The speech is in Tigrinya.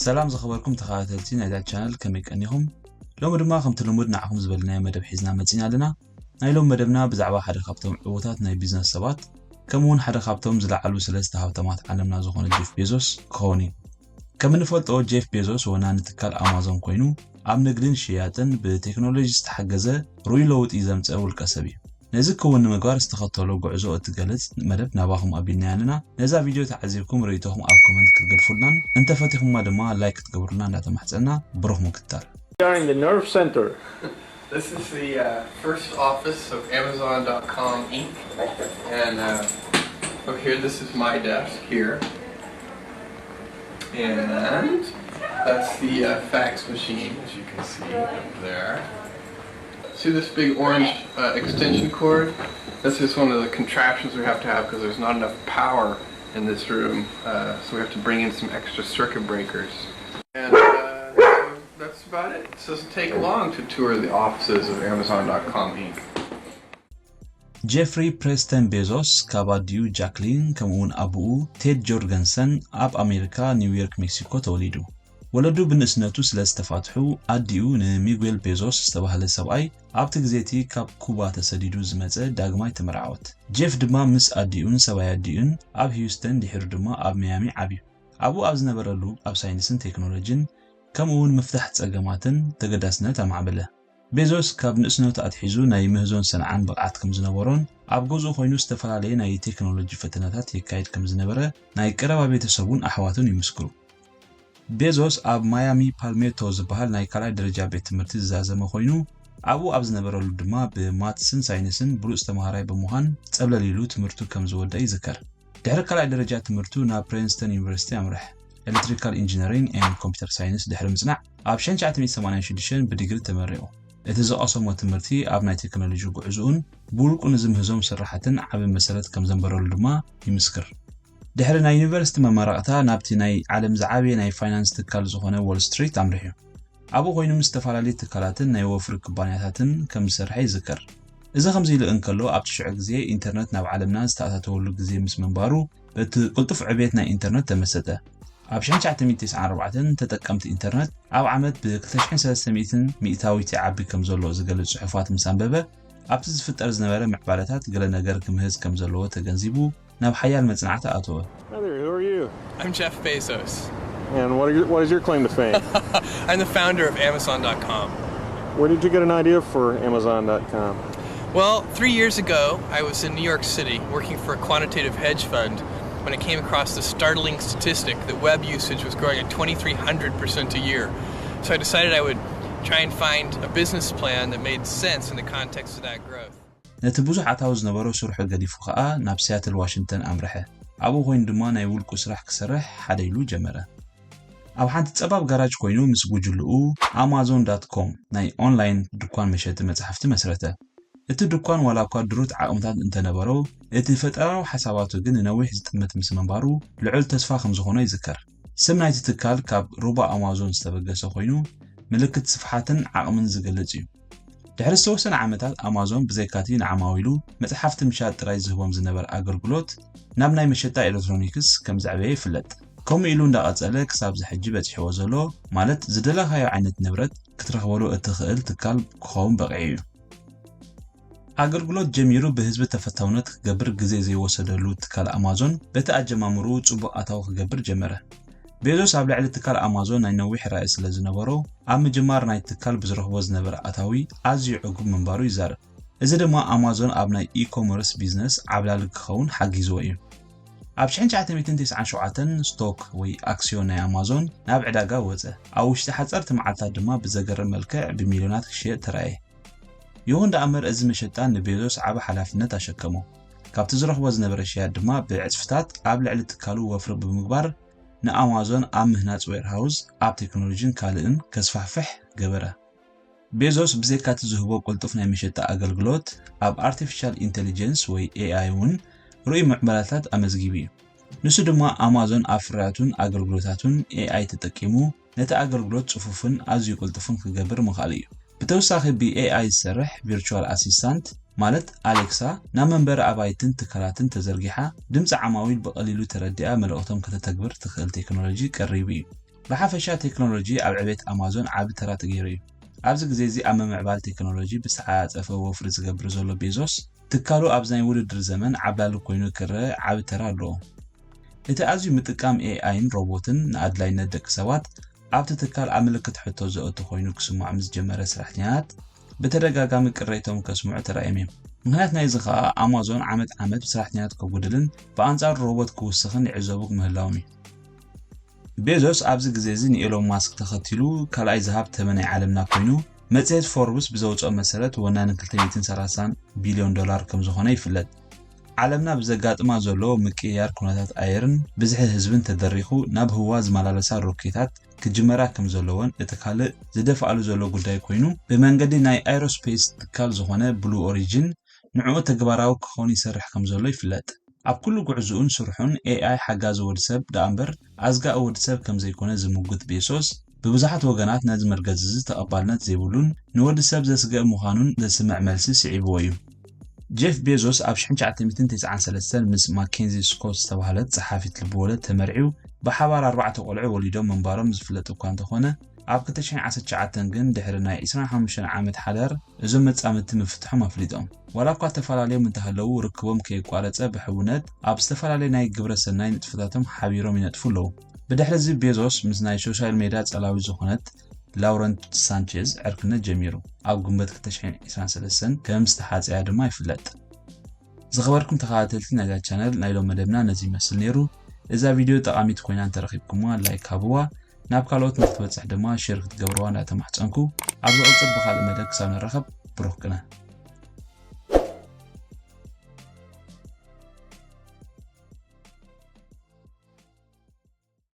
ሰላም ዝኸበርኩም ተኸታተልቲ ናይዛ ቻነል፣ ከመይ ቀኒኹም? ሎሚ ድማ ከምቲ ልሙድ ንዓኹም ዝበልናዮ መደብ ሒዝና መጺና ኣለና። ናይ ሎም መደብና ብዛዕባ ሓደ ካብቶም ዕዉታት ናይ ቢዝነስ ሰባት፣ ከምኡ እውን ሓደ ካብቶም ዝለዓሉ ሰለስተ ሃብታማት ዓለምና ዝኾነ ጄፍ ቤዞስ ክኸውን እዩ። ከም እንፈልጦ ጄፍ ቤዞስ ወናኒ ትካል ኣማዞን ኮይኑ፣ ኣብ ንግድን ሽያጥን ብቴክኖሎጂ ዝተሓገዘ ርኡይ ለውጢ ዘምፀ ውልቀ ሰብ እዩ። ነዚ ክውን ንምግባር ዝተኸተሎ ጉዕዞ እትገልጽ መደብ ናባኹም ኣቢልናያ ኣለና። ነዛ ቪድዮ ተዓዚብኩም ርእይቶኹም ኣብ ኮመንት ክትገድፉልናን እንተፈቲኹማ ድማ ላይክ ክትገብሩልና እንዳተማሕጸና ብሩኽ ምክትታል። During the nerve center. This is the uh, first office of Amazon.com Inc. And uh, over here, this is my desk here. And that's the uh, fax machine, as you can see up there. See this big orange uh, extension cord? That's just one of the contraptions we have to have because there's not enough power in this room. Uh, so we have to bring in some extra circuit breakers. And uh, so that's about it. It doesn't take long to tour the offices of Amazon.com Inc. ጄፍሪ ፕሬስተን ቤዞስ ካብ ኣዲኡ ጃክሊን ከምኡውን ኣቦኡ ቴድ ጆርገንሰን ኣብ ኣሜሪካ ኒውዮርክ ሜክሲኮ ተወሊዱ። ወለዱ ብንእስነቱ ስለ ዝተፋትሑ ኣዲኡ ንሚጉኤል ቤዞስ ዝተባህለ ሰብኣይ ኣብቲ ግዜ እቲ ካብ ኩባ ተሰዲዱ ዝመጸ ዳግማይ ተመርዓወት። ጄፍ ድማ ምስ ኣዲኡን ሰብኣይ ኣዲኡን ኣብ ሂዩስተን ድሒሩ ድማ ኣብ ሚያሚ ዓብዩ። ኣብኡ ኣብ ዝነበረሉ ኣብ ሳይንስን ቴክኖሎጂን ከምኡ እውን ምፍታሕ ጸገማትን ተገዳስነት ኣማዕበለ። ቤዞስ ካብ ንእስነቱ ኣትሒዙ ናይ ምህዞን ሰንዓን ብቕዓት ከም ዝነበሮን ኣብ ገዝኡ ኮይኑ ዝተፈላለየ ናይ ቴክኖሎጂ ፈተነታት የካይድ ከም ዝነበረ ናይ ቀረባ ቤተሰቡን ኣሕዋቱን ይምስክሩ። ቤዞስ ኣብ ማያሚ ፓልሜቶ ዝበሃል ናይ ካልኣይ ደረጃ ቤት ትምህርቲ ዝዛዘመ ኮይኑ ኣብኡ ኣብ ዝነበረሉ ድማ ብማትስን ሳይንስን ብሉፅ ተምሃራይ ብምዃን ፀብለል ኢሉ ትምህርቱ ከም ዝወደአ ይዝከር። ድሕሪ ካልኣይ ደረጃ ትምህርቱ ናብ ፕሪንስተን ዩኒቨርሲቲ ኣምርሐ። ኤሌክትሪካል ኢንጂነሪንግ ኤንድ ኮምፒውተር ሳይንስ ድሕሪ ምጽናዕ ኣብ ሽሕን ትሽዓተ ሚእትን ሰማንያን ሽዱሽተን ብዲግሪ ተመሪቑ። እቲ ዝቐሰሞ ትምህርቲ ኣብ ናይ ቴክኖሎጂ ጉዕዝኡን ብውልቁ ንዝምህዞም ስራሓትን ዓቢ መሰረት ከም ዘንበረሉ ድማ ይምስክር። ድሕሪ ናይ ዩኒቨርሲቲ መመረቕታ ናብቲ ናይ ዓለም ዝዓበየ ናይ ፋይናንስ ትካል ዝኾነ ዎል ስትሪት ኣምሪሑ። ኣብኡ ኮይኑ ምስ ዝተፈላለዩ ትካላትን ናይ ወፍሪ ኩባንያታትን ከም ዝሰርሐ ይዝከር። እዚ ከምዚ ኢሉ እንከሎ ኣብቲ ሽዑ ግዜ ኢንተርነት ናብ ዓለምና ዝተኣታተወሉ ግዜ ምስ ምንባሩ በቲ ቅልጡፍ ዕቤት ናይ ኢንተርነት ተመሰጠ። ኣብ ሽሕን ትሽዓተ ሚእትን ተስዓን ኣርባዕተን ተጠቀምቲ ኢንተርነት ኣብ ዓመት ብ ክልተ ሽሕን ሰለስተ ሚእትን ሚእታዊት ይዓቢ ከም ዘሎ ዝገልጽ ጽሑፋት ምስ ኣንበበ ኣብቲ ዝፍጠር ዝነበረ ምዕባለታት ገለ ነገር ክምህዝ ከም ዘለዎ ተገንዚቡ ናብ ሓያል መጽናዕቲ ኣተወ። Hi there, who are you? I'm Jeff Bezos. And what, are your, what is your claim to fame? I'm the founder of Amazon.com. Where did you get an idea for Amazon.com? Well, three years ago, I was in New York City working for a quantitative hedge fund when I came across the startling statistic that web usage was growing at twenty-three hundred percent a year. So I decided I would try and find a business plan that made sense in the context of that growth. ነቲ ብዙሕ ኣታዊ ዝነበሮ ስርሑ ገዲፉ ከኣ ናብ ሲያትል ዋሽንግተን ኣምርሐ። ኣብኡ ኮይኑ ድማ ናይ ውልቁ ስራሕ ክሰርሕ ሓደ ኢሉ ጀመረ። ኣብ ሓንቲ ጸባብ ጋራጅ ኮይኑ ምስ ጉጅልኡ ኣማዞን ዳት ኮም ናይ ኦንላይን ድኳን መሸጢ መጻሕፍቲ መስረተ። እቲ ድኳን ዋላ እኳ ድሩት ዓቕምታት እንተነበሮ፣ እቲ ፈጠራዊ ሓሳባቱ ግን ንነዊሕ ዝጥምት ምስ ምንባሩ ልዑል ተስፋ ከም ዝኾኖ ይዝከር። ስም ናይቲ ትካል ካብ ሩባ ኣማዞን ዝተበገሰ ኮይኑ ምልክት ስፍሓትን ዓቕምን ዝገልጽ እዩ። ድሕሪ ዝተወሰነ ዓመታት ኣማዞን ብዘይካቲ ንዓማዊሉ መጽሓፍቲ ምሻጥ ጥራይ ዝህቦም ዝነበረ ኣገልግሎት ናብ ናይ መሸጣ ኤሌክትሮኒክስ ከም ዘዕበየ ይፍለጥ። ከምኡ ኢሉ እንዳቐጸለ ክሳብ ዝሕጂ በጺሕዎ ዘሎ ማለት ዝደለኻዮ ዓይነት ንብረት ክትረኽበሉ እትኽእል ትካል ክኸውን በቒዑ እዩ። ኣገልግሎት ጀሚሩ ብህዝቢ ተፈታውነት ክገብር ግዜ ዘይወሰደሉ ትካል ኣማዞን በቲ ኣጀማምርኡ ጽቡቕ ኣታዊ ክገብር ጀመረ። ቤዞስ ኣብ ልዕሊ ትካል ኣማዞን ናይ ነዊሕ ራእይ ስለ ዝነበሮ ኣብ ምጅማር ናይ ትካል ብዝረኽቦ ዝነበረ ኣታዊ ኣዝዩ ዕጉብ ምንባሩ ይዛረብ። እዚ ድማ ኣማዞን ኣብ ናይ ኢኮመርስ ቢዝነስ ዓብላሊ ክኸውን ሓጊዝዎ እዩ። ኣብ ሽሕን ትሽዓተ ሚእትን ተስዓን ሸውዓተን ስቶክ ወይ ኣክስዮን ናይ ኣማዞን ናብ ዕዳጋ ወጸ። ኣብ ውሽጢ ሓጸርቲ መዓልታት ድማ ብዘገርም መልክዕ ብሚልዮናት ክሽየጥ ተራእየ። ይኹን ደኣ እምበር እዚ መሸጣ ንቤዞስ ዓቢ ሓላፍነት ኣሸከሞ። ካብቲ ዝረኽቦ ዝነበረ ሽያጥ ድማ ብዕጽፍታት ኣብ ልዕሊ ትካሉ ወፍሪ ብምግባር ንኣማዞን ኣብ ምህናጽ ዌርሃውስ ኣብ ቴክኖሎጂን ካልእን ከስፋሕፍሕ ገበረ። ቤዞስ ብዘይካቲ ዝህቦ ቅልጡፍ ናይ መሸጣ ኣገልግሎት ኣብ ኣርቲፊሻል ኢንተሊጀንስ ወይ ኤኣይ እውን ርኡይ ምዕባላታት ኣመዝጊቡ እዩ። ንሱ ድማ ኣማዞን ኣብ ፍርያቱን ኣገልግሎታቱን ኤኣይ ተጠቂሙ ነቲ ኣገልግሎት ጽፉፍን ኣዝዩ ቅልጡፍን ክገብር ምኽኣሉ እዩ። ብተወሳኺ ብኤኣይ ዝሰርሕ ቪርቹዋል ኣሲስታንት ማለት ኣሌክሳ ናብ መንበሪ ኣባይትን ትካላትን ተዘርጊሓ ድምጺ ዓማዊል ብቐሊሉ ተረዲኣ መልእኽቶም ከተተግብር ትኽእል ቴክኖሎጂ ቀሪቡ እዩ። ብሓፈሻ ቴክኖሎጂ ኣብ ዕቤት ኣማዞን ዓቢ ተራ ተገይሩ እዩ። ኣብዚ ግዜ እዚ ኣብ ምምዕባል ቴክኖሎጂ ብዝተዓጸፈ ወፍሪ ዝገብር ዘሎ ቤዞስ፣ ትካሉ ኣብዚ ናይ ውድድር ዘመን ዓብላሊ ኮይኑ ክረአ ዓቢ ተራ ኣለዎ። እቲ ኣዝዩ ምጥቃም ኤኣይን ሮቦትን ንኣድላይነት ደቂ ሰባት ኣብቲ ትካል ኣብ ምልክት ሕቶ ዘእቱ ኮይኑ ክስምዖም ዝጀመረ ሰራሕተኛታት ብተደጋጋሚ ቅሬቶም ከስምዑ ተራእዮም እዮም። ምኽንያት ናይዚ ከኣ ኣማዞን ዓመት ዓመት ብሰራሕተኛታት ከጉድልን ብኣንጻሩ ሮቦት ክውስኽን ይዕዘቡ ምህላዎም እዩ። ቤዞስ ኣብዚ ግዜ እዚ ንኤሎን ማስክ ተኸቲሉ ካልኣይ ዝሃብተመ ናይ ዓለምና ኮይኑ፣ መጽሔት ፎርብስ ብዘውጽኦ መሰረት ወናኒ ክልተ ሚእትን ሰላሳን ቢልዮን ዶላር ከም ዝኾነ ይፍለጥ። ዓለምና ብዘጋጥማ ዘሎ ምቅይያር ኩነታት ኣየርን ብዝሒ ህዝብን ተደሪኹ ናብ ህዋ ዝመላለሳ ሮኬታት ክጅመራ ከም ዘለወን እቲ ካልእ ዝደፍኣሉ ዘሎ ጉዳይ ኮይኑ፣ ብመንገዲ ናይ ኣይሮስፔስ ትካል ዝኾነ ብሉ ኦሪጅን ንዕኡ ተግባራዊ ክኸውን ይሰርሕ ከም ዘሎ ይፍለጥ። ኣብ ኩሉ ጉዕዝኡን ስርሑን ኤኣይ ሓጋዚ ወዲ ሰብ ደኣ እምበር ኣዝጋኢ ወዲ ሰብ ከም ዘይኮነ ዝምጉት ቤሶስ፣ ብብዙሓት ወገናት ነዚ መርገጺ እዚ ተቐባልነት ዘይብሉን ንወዲ ሰብ ዘስግእ ምዃኑን ዘስምዕ መልሲ ስዒብዎ እዩ። ጄፍ ቤዞስ ኣብ ሽሕን ትሽዓተ ሚእትን ተስዓን ሰለስተን ምስ ማኬንዚ ስኮት ዝተባህለት ጸሓፊት ልብወለድ ተመርዕዩ ብሓባር ኣርባዕተ ቆልዑ ወሊዶም ምንባሮም ዝፍለጥ እኳ እንተኾነ፣ ኣብ ክልተ ሽሕን ዓሰርተ ትሽዓተን ግን ድሕሪ ናይ ዕስራን ሓሙሽተን ዓመት ሓዳር እዞም መጻምድቲ ምፍትሖም ኣፍሊጦም። ዋላ እኳ ተፈላለዮም እንተሃለዉ፣ ርክቦም ከየቋረጸ ብሕውነት ኣብ ዝተፈላለዩ ናይ ግብረ ሰናይ ንጥፈታቶም ሓቢሮም ይነጥፉ ኣለዉ። ብድሕሪ እዚ ቤዞስ ምስ ናይ ሶሻል ሜድያ ጸላዊ ዝኾነት ላውረንት ሳንቼዝ ዕርክነት ጀሚሩ፣ ኣብ ግንቦት ክልተ ሽሕን ዕስራን ሰለስተን ከም ዝተሓጸያ ድማ ይፍለጥ። ዝኸበርኩም ተኸታተልቲ ናይዛ ቻነል፣ ናይ ሎም መደብና ነዚ ይመስል ነይሩ። እዛ ቪድዮ ጠቓሚት ኮይና እንተረኺብኩምዋ ላይክ ሃብዋ፣ ናብ ካልኦት ንክትበጽሕ ድማ ሼር ክትገብርዋ እንዳተማሕጸንኩ፣ ኣብ ዝቕጽል ብኻልእ መደብ ክሳብ ንራኸብ ብሩኽ ቅነ።